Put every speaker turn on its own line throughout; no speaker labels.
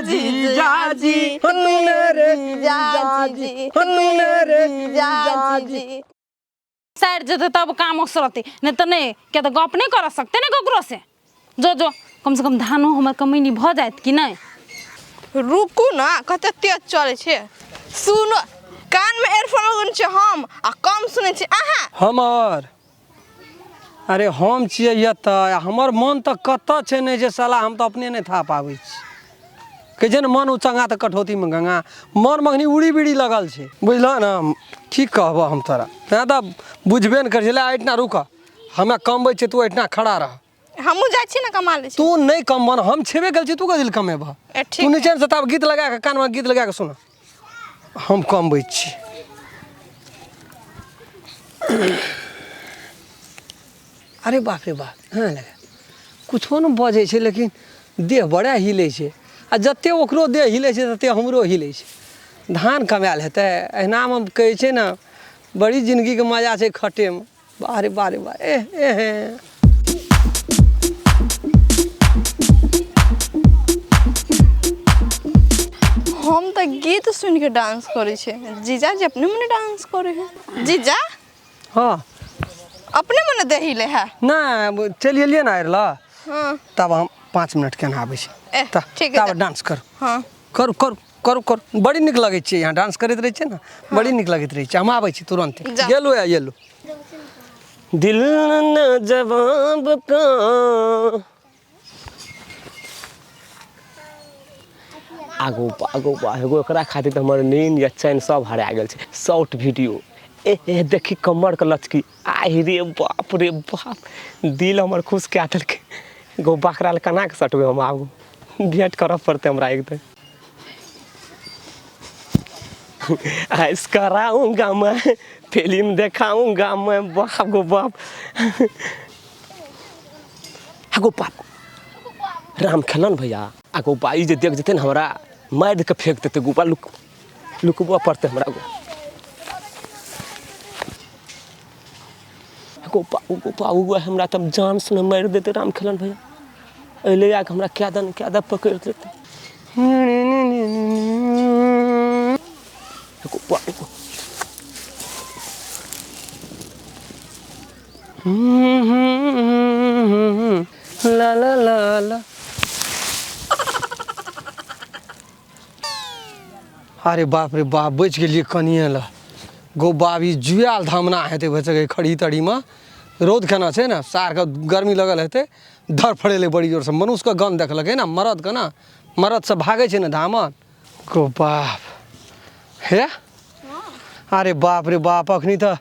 जीजाजी हो मेरे जीजाजी हो मेरे जीजाजी।
साइड जेतै तब काम ओसरतै, नहि तऽ नहि, किया तऽ गप नहि करऽ सकतै ने ककरो से। जो जो, कम से कम धानो हमर कमैनी भऽ जायत कि नहि।
रुकू ने, कते तेज चलै छै। सुनो, कानमे एयरफोन लगेने छै हम आ कम सुनै छी अहाँ।
हमर अरे हम छियै एतऽ, हमर मन तऽ कतऽ छै नहि जे साला हम तऽ अपने नहि था पाबै छी। कहै छै ने मन उचंगा तऽ कठौतीमे गंगा, मन मखनी उड़ी बीड़ी लगल छै, बुझलह ने? की कहबह हम तोरा, तैँ तऽ बुझबे नहि करै छै। ले एहिठिना रुकऽ, हमे कमबै छियै, तू एहिठिना खड़ा रह।
हमहूँ जाइ छी ने, कमा लै छी।
तू नहि कमबह, हम छेबे करै छी, तू कथी लए कमेबह?
ए, ठीक
तू नीचे से तब गीत लगा कऽ, कानमे गीत लगा कऽ सुन, हम कमबै छी। अरे बाप रे बाप, हँ लगा कुछो नहि बजै छै, लेकिन देह बड़ा हिलै छै, आ जतेक ओकरो देह हिलै छै ततेक हमरो हिलै छै। धान कमायल हेतै एहिनामे, कहै छै ने बड़ी जिनगीके मजा छै खटेमे। बाह रे बाह रे बाह, एह एह।
हम तऽ गीत सुनि के डांस करै छै, जीजाजी अपने मने डांस करै है। जीजा।
हँ।
अपने मने दही ले है।
नहि, चलि एलियै ने आरि लए।
हँ।
तब हम 5 मिनट केना आबै छी।
ए, ठीक है।
तब डांस करू।
हँ।
करू करू करू करू, बड़ी नीक लगै छै। यहाँ डांस करैत रहै छै ने, बड़ी नीक लगैत रहै छै। हम आबै छी तुरन्ते।
जा।
गेलहुँ या एलहुँ। दिल न जवाब का।
आगो आगो एगो एकरा खातिर तऽ हमर नींद या चैन सब हरा गेल छै। शॉर्ट वीडियो ए ए देखी कमर के लचकी, आहि रे बाप रे बाप, दिल हमर खुश कए देलकै। गो बकरा लए केना कऽ सटबै हम? आगू भेंट करऽ पड़तै हमरा एक दिन। ऐस कराऊंगा मैं, फिल्म देखाऊंगा मैं। बाप गो बाप, आगो बाप राम खेलन भैया, आगो बा ई जे देख जेतै ने हमरा मारि कऽ फेंक देतै। गोबा लुक लुकबऽ पड़तै हमरा। गो गो बाबू, गो बाबू, गो हमरा तब जान से ने मारि देतै। राम खेलन भैया अइले आके हमरा कए दन कए दन पकड़ि लेतै। गो बाबू गो।
ला ला ला ला। अरे बाप रे बाप, बचि गेलियै कनिए लए। गो बाबी जुआयल धामना हेतै भरि सकै खड़ी तड़ीमे। रौद केना छै ने, सारके गर्मी लगल हेतै, धड़फड़ेलै बड़ी जोरसँ। मनुष्यके गन्ध देखलकै ने, मरदके ने, मरद सब भागै छै ने धामन। गो बाप हे, अरे बाप रे बाप, अखनी तऽ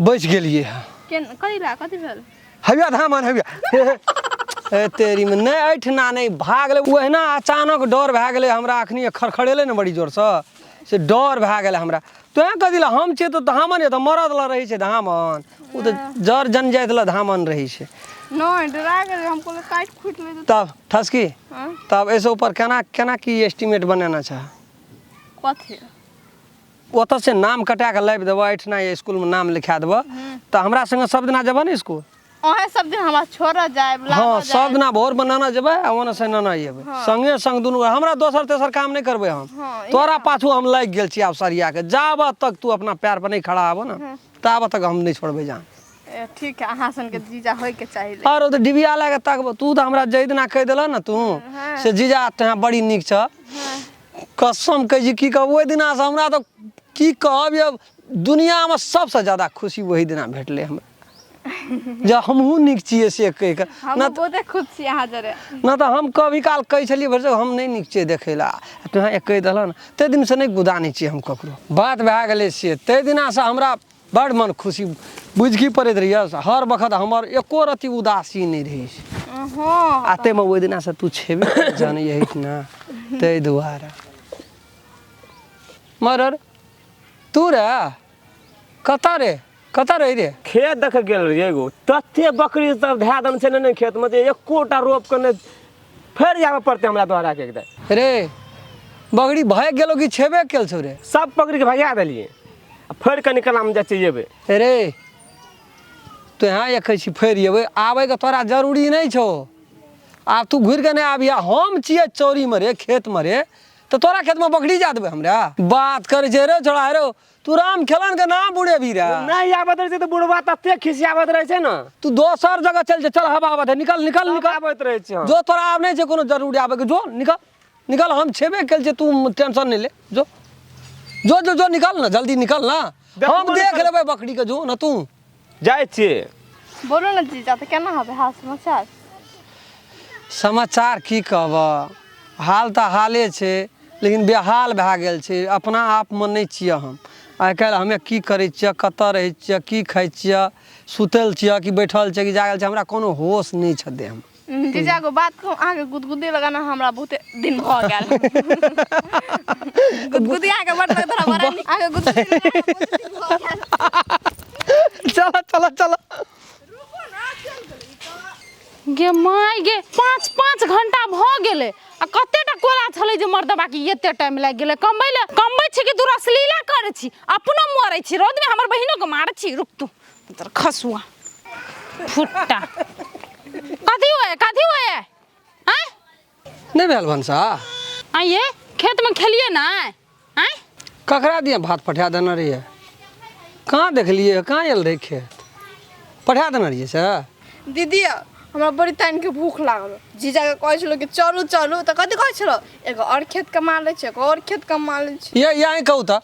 बचि गेलियै हँ।
केन कथी ला, कथी भेल?
हविया धामन हविया ए तेरीमे नहि, एहिठिना नहि भागलै। ओहिना अचानक डर भए गेलै हमरा। अखनी खड़खड़ेलै ने बड़ी जोरसँ, से डर भए गेलै हमरा। तोँ कथी लए? हम छियै तऽ धामन यऽ तऽ मरद लए रहै छै धामन, ओ तऽ जर जनजाति लए धामन रहै छै।
नहि, डरा गेलै हम, कहलियै काटि खुटि लेतै।
तब ठसकी।
हँ।
तब एहिसँ ऊपर केना केना की एस्टीमेट बनेना छै?
कथी?
ओतऽ से नाम कटा कऽ लाबि देबऽ एहिठिना, इसकुलमे नाम लिखा देबऽ, तऽ हमरा संगे सब दिना जेबऽ ने इसकुल?
अहें सब दिन हमरा छोड़ऽ जायब?
हँ।
लाबऽ
सब
जायब?
दिना भोरमे नाना जेबै आ ओने से नाना अयबै, संगे संग दुनू। हमरा दोसर तेसर काम नहि करबै हम।
हँ,
तोरा पाछू हम लागि गेल छी आब सरिया के। जाबऽ तक तू अपना पैर पर नहि खड़ा हबऽ ने, ताबऽ तक हम नहि छोड़बै जान।
ए, ठीक है, अहाँ सन के जीजा होय के चाही।
आरो तऽ डिबिया लए कऽ तकबऽ। तू तऽ हमरा जाहि दिना कहि देलह ने तू से जीजा तोहाँ बड़ी नीक छह, कसम कहै छी, की कहब, ओहि दिनासँ हमरा तऽ की कहब यऽ, दुनिआँमे सबसँ ज्यादा खुशी ओहि दिना भेटलै हमरा, जे हमहूँ नीक छियै से कहि कऽ।
हम
न
बहुते खुश छी अहाँ जरे।
न तऽ हम कभी काल कहै छलियै भरिसक हम नहि नीक छियै देखै लए, आ तोहाँ एक कहि देलह ने, ताहि दिनसँ नहि गुदानै छियै हम ककरो। बात भए गेलै से ताहि दिनासँ हमरा बड़ मन खुशी बुझकी पड़ैत रहैए। हर बखत हमर एको रत्ती उदासी नहि रहै छै।
हँ।
आ ताहिमे ओहि दिनासँ तू छेबे जान यही ने, ताहि दुआरे। मरर तू रे कतऽ रे, कतऽ रही रे?
खेत देखे गेल रहियै एगो, तते बकरी सब धए देने छै ने खेतमे जे एकोटा रोप के नहि। फेर आबऽ पड़तै हमरा दोहरा के एकदम।
रे बकरी भागि गेलो कि छेबे केल छौ रे?
सब बकरी के भगा देलियै आ फेर कनि कलामे जाइ छियै जेबै।
रे तो यहाँ एक छी, फेर अयबै, आबैके तोरा जरूरी नहि छौ। आब तू घुरि के नहि आबिया। हम छियै चौरीमे रे, खेतमे रे, तऽ तोरा खेतमे बकरी जा देबै हमरा? बात करै छै रे छोड़ा, रे तू राम खेलन के नाम बुढ़ेबी रे।
नहि आबैत रहै छै तऽ बुढ़वा तते खिसियाबैत रहै छै ने।
तू दोसर जगह चल जा, चल हवा आबत है, निकल निकल निकल।
आबैत रहै छै हम।
जो तोरा आब नहि छै कोनो जरूरी आबैके, जो निकल निकल, हम छेबे कयल छै, तू टेंशन नहि ले, जो जो जो जो निकल ना, जल्दी निकल ना,
देखबो
हम
नहि
देख
करै।
लेबै बकरी के, जो ना तू।
जाइ छियै।
बोलू ने जीजा, तऽ केना हेतै हाल समाचार?
समाचार की कहबऽ, हाल तऽ हाले छै, लेकिन बेहाल भए गेल छै, अपना आपमे नहि छियै हम। आइ काल्हि हमे की करै छियै, कतऽ रहै छियै, की खाइ छियै, सुतल छियै कि बैठल छियै कि जागल छियै, हमरा कोनो होश नहि छै देहमे।
जीजा एगो बात कहूँ, अहाँके गुदगुदी लगाना हमरा बहुते दिन भऽ गेल। गुदगुदी अहाँके बड़ लगैत रहै, बड़ा नीक। अहाँके गुदगुदी लगाना बहुत दिन भऽ गेल।
चल चल चल।
गे माय गे, 5 5 घंटा भऽ गेलै आ कतेटा कोला छलै जे मर्दबा के एते टाइम लागि गेलै कमबै लए। कमबै छी कि दुरसलीला करै छी? अपनो मरै छी रौदमे, हमर बहिनो के मारै छी। रुक तू तोर खसुआ फुट्टा। कथी होए, कथी होए? आँय
नहि भेल भनसा?
आइए खेतमे खेलिए ना? आँय
ककरा दिया भात पठा देने रहियै? कहाँ देखलियै, कहाँ आयल रहै खेत? पठा देने रहियै से?
दीदी हमरा बड़ी तानिके भूख लागल। जीजाके कहै छलहुँ कि चलू चलू, तऽ कथी कहै छलहुँ, एगो आओर खेत कमा लै छै, एगो आओर खेत कमा लै छै।
ये यहीं कहू तऽ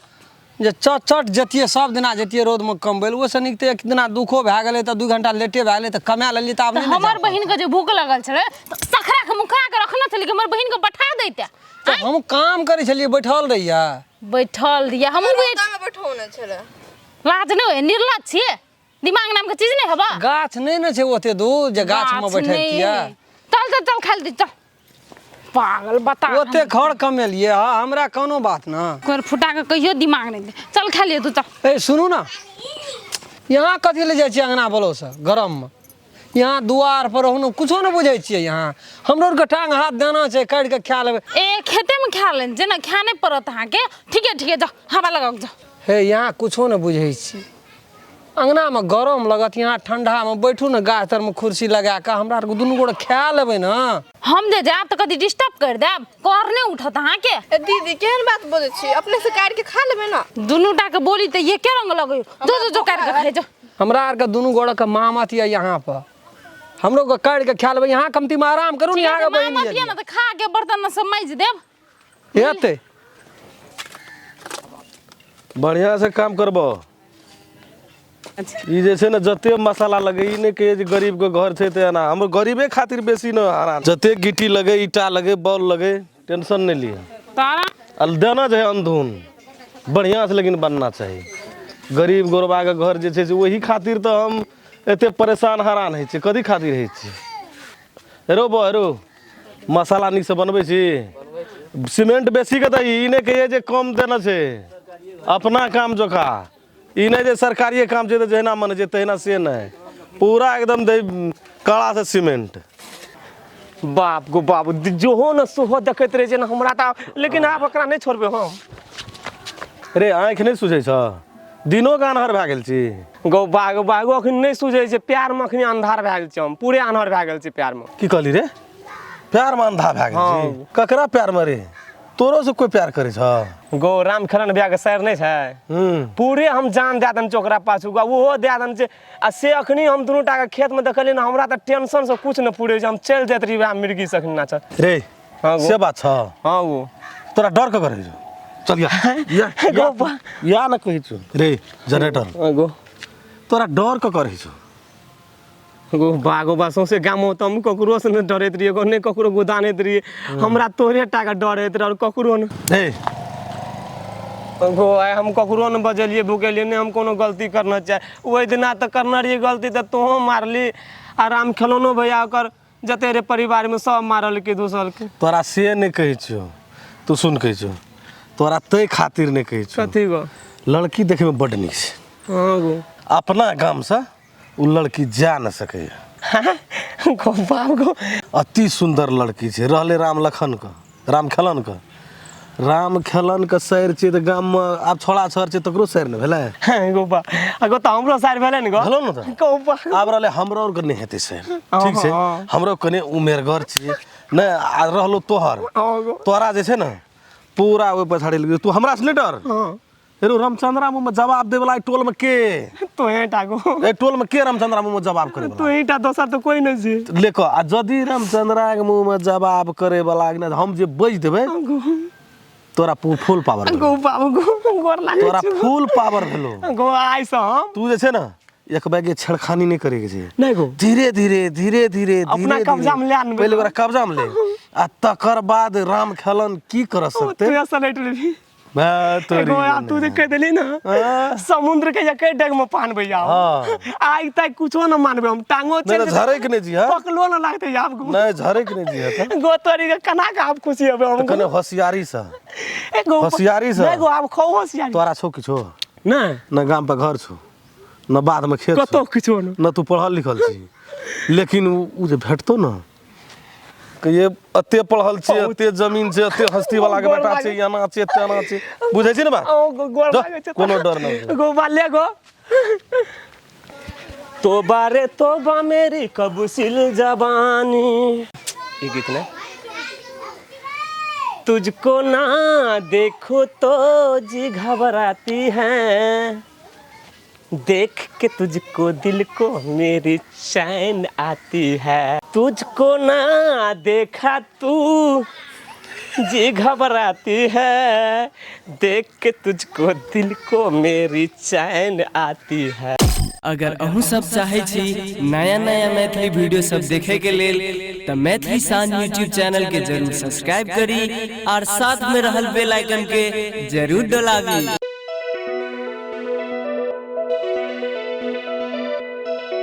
जे चट चट जतियै सब दिना जतियै रौदमे कमबै लए, ओहिसँ नीक तऽ एक दिना दुखो भए गेलै तऽ 2 घंटा लेटे भए गेलै तऽ कमा लेलियै तऽ आब
तऽ
नहि ने
हमर
जाय
बहिनके जे भूख लगल छलै तऽ सखरा के मुखरा के रखने छलै कि हमर बहिनके पठा दैते?
तऽ हम काम करै छलियै, बैठल रहियै।
बैठल रहियै हमहूँ बैठ
रौदामे बैठौने छलै।
लाज नहि होइए? निर्लज छियै? दिमाग नाम के चीज नहि हबा?
गाछ नहि ने छै ओते दूर जे गाछमे
गाछ
बैठतियै।
नहि। चल चल चल, खाइ दे, चल पागल बता।
ओते खर कमेलियै हँ, हमरा कोनो बात ना।
कोर फुटा के कहियो दिमाग नहि दे। चल खा लिअ तू, चल।
ए सुनू ना, यहाँ कथी ले जाइ छियै अङ्गना बलोसँ गरममे? यहाँ दुआर पर रहू ने, कुछो नहि बुझै छियै। यहाँ हमरो आरके टांग हाथ देना छै, काटि कऽ खा लेबै।
ए खेतेमे खा लेन, जेना खा नहि पड़त अहाँके। ठीके ठीके, जाउ हवा लगाउ जाउ।
हे यहाँ कुछो नहि बुझै छियै, अङ्गनामे गरम लगत, यहाँ ठण्डामे बैठू ने गाछ तरमे कुर्सी लगा कऽ, हमरा आरके दुनू गोटे खा लेबै ने।
हम जे जायब तऽ कथी डिस्टर्ब करि देब? कर नहि उठत अहाँके?
ए दीदी केहन बात बजै छी, अपने से काटि के खा लेबै ने।
दुनू टा के बोली तऽ एके रंग लगैयो। जो जो जो, काटि के खाइ जो।
हमरा आरके दुनू गोटेके मामत यऽ यहाँ पर, हमरो के काटि के खा लेबै, यहाँ कमतीमे आराम करू ने। यहाँ के बहिन
मामत यऽ ने तऽ खा के बर्तन सब माजि देब।
हेतै।
बढ़िया से काम करबो। ई जे छै ने जते मसाला लगे, ई नहि कहियै जे गरीब के घर छै तऽ एना, हमर गरीबे खातिर बेसी ने हरान। जते गिट्टी लगे, ईटा लगे, बॉल लगे, टेंशन नहीं लिअ।
तारा
आ देना छै अंधून बढ़िया से, लेकिन बनना चाही। गरीब गोरबा के घर जे छै से ओही खातिर तऽ हम एते परेशान हरान होइ छियै। कथी खातिर होइ छियै? हेरो बो हेरो, मसाला नीकसँ बनबै छी? सीमेंट बेसी के दही, ई नहि कहियै जे कम देना छै। अपना काम जोका, ई नहि जे सरकारिए काम छै तऽ जहिना मन छै तहिना, से नहि, पूरा एकदम दही कड़ा से सीमेंट।
बाप गो बाप, जोहो ने सोहो देखैत रहै छै ने हमरा तऽ, लेकिन आब ओकरा नहि छोड़बै हम।
रे आँखि नहि सुझै छ? दिनो के अन्हर भए गेल छी?
गौ बा गौ बा गो, अखन नहि सुझै छै प्यारमे, अखन अन्धार भए गेल छी हम, पूरे अन्हर भए गेल छी प्यारमे।
की कहली रे? प्यारमे अन्धा भए गेल छी? ककरा प्यारमे रे? तोरो से कोई प्यार करै छ?
गौ राम खेलन भैया के सर नहि छै? पूरे हम जान दए देने छी ओकरा पाछू, गौ ओहो दए देने छै। आ से अखनी हम दुनू टा के खेतमे देखलियै ने, हमरा तऽ टेंशन से कुछ नहि पूरे छै, हम चलि जाइत रही वएह मिर्गी से अखनी नाचत।
रे
हाँ गो।
से बात छ?
हाँ गो।
तोरा डर के करै छौ? चल या या
गौ बा।
या न कहै छौ रे जनरेटर।
हाँ गो।
तोरा डर के करै छौ?
गो बा गो बा, सौंसे गामो तऽ हम ककरो से नहि डरैत रहियै गो, नहि ककरो गोदानैत रहियै, हमरा तोरे टा के डर होइत रहै आओर ककरो नहि।
रे
गो आइ हम ककरो नहि बजलियै भुकेलियै नहि, हम कोनो गलती करना चाहे ओहि दिना तऽ करने रहियै गलती तऽ तोहो मारली आ राम खेलौनो भैया, ओकर जते रे परिवारमे सब मारलकै दोसरके।
तोरा से नहि कहै छियौ, तू सुन, कहै छियौ तोरा ताहि खातिर नहि कहै छियौ।
कथी गो?
लड़की देखैमे बड्ड नीक छै।
हाँ गो।
अपना गामसँ ओ लड़की जा नहि सकैए।
गो बाप गो।
अति सुन्दर लड़की छै। रहलै राम लखनके, राम खेलनके राम खेलन के सैर छै तऽ गाम मे आब छोड़ा छर छै तकरो सैर ने भेलै।
गो बा गो तऽ हमरो सैर भेलै ने गो।
भेलौ ने तऽ।
गो बा
आब रहलै हमरो आरके नहि हेतै सैर, ठीक छै? हमरो कने उमेरगर छियै नहि आ रहलो तोहर। तोरा जे छै ने पूरा ओहि पछाड़ी लग, तू हमरा से नहि डर। हेरो रामचंद्रा मुँह में जवाब दे वाला टोल में के?
तोहे टा गो।
ए टोल में के रामचंद्रा मुँह में जवाब करे वाला?
तोहे टा, दोसर तो कोई नहीं छै।
लेको आ यदि रामचंद्रा के मुँह में जवाब करे वाला ने हम जे बज देबै तोरा फुल पावर
गो बाबू गो गोर लागै
तोरा फुल पावर भेलो
गो। आइ से हम
तू जे छै ने एक बैग छेड़खानी नहीं करे के छै।
नहीं गो,
धीरे धीरे धीरे धीरे
अपना कब्जा में ले आनबै।
पहिले ओकरा कब्जा में ले आ तकर बाद राम खेलन की कर सकते।
तू सलट लेबी एगो आ तू जे कह देली ना समुद्र के एक डेग में पानबै जाओ। आइ तक कुछो न मानबै हम, टांगो
चल झरे के नहीं जी।
पकलो न लागते आब गो।
नहीं झरे के नहीं जी।
गो तोरी के कना के आप खुशी होबे हम?
कने होशियारी से, होशियारी से
नहीं गो, आब खो होशियारी।
तोरा छौ किछो
नहीं?
न गाम पर घर छौ, न बाद में खेत,
कतौ किछो न,
न तू पढ़ल लिखल छी, लेकिन उ जे भेटतो न ये एते पढ़ल छै, एते जमीन छै, एते हस्ती वाला के बेटा छै, एना छै तेना छै, बुझै छी ने बात? कोनो डर नहीं
गो बाले गो। तोबा रे तोबा मेरी कबूसिल जबानी, ये गीत ने तुझको ना देखो तो जी घबराती है, देख के तुझको दिल को मेरी चैन आती है, तुझको ना देखा तू जी घबराती है, देख के तुझको दिल को मेरी चैन आती है।
अगर अहूँ सब चाहे छी नया नया मैथिली वीडियो सब देखे के लेल त मैथिली शान यूट्यूब चैनल के जरूर सब्सक्राइब करी और साथ में रहल बेल आइकन के जरूर दबावी।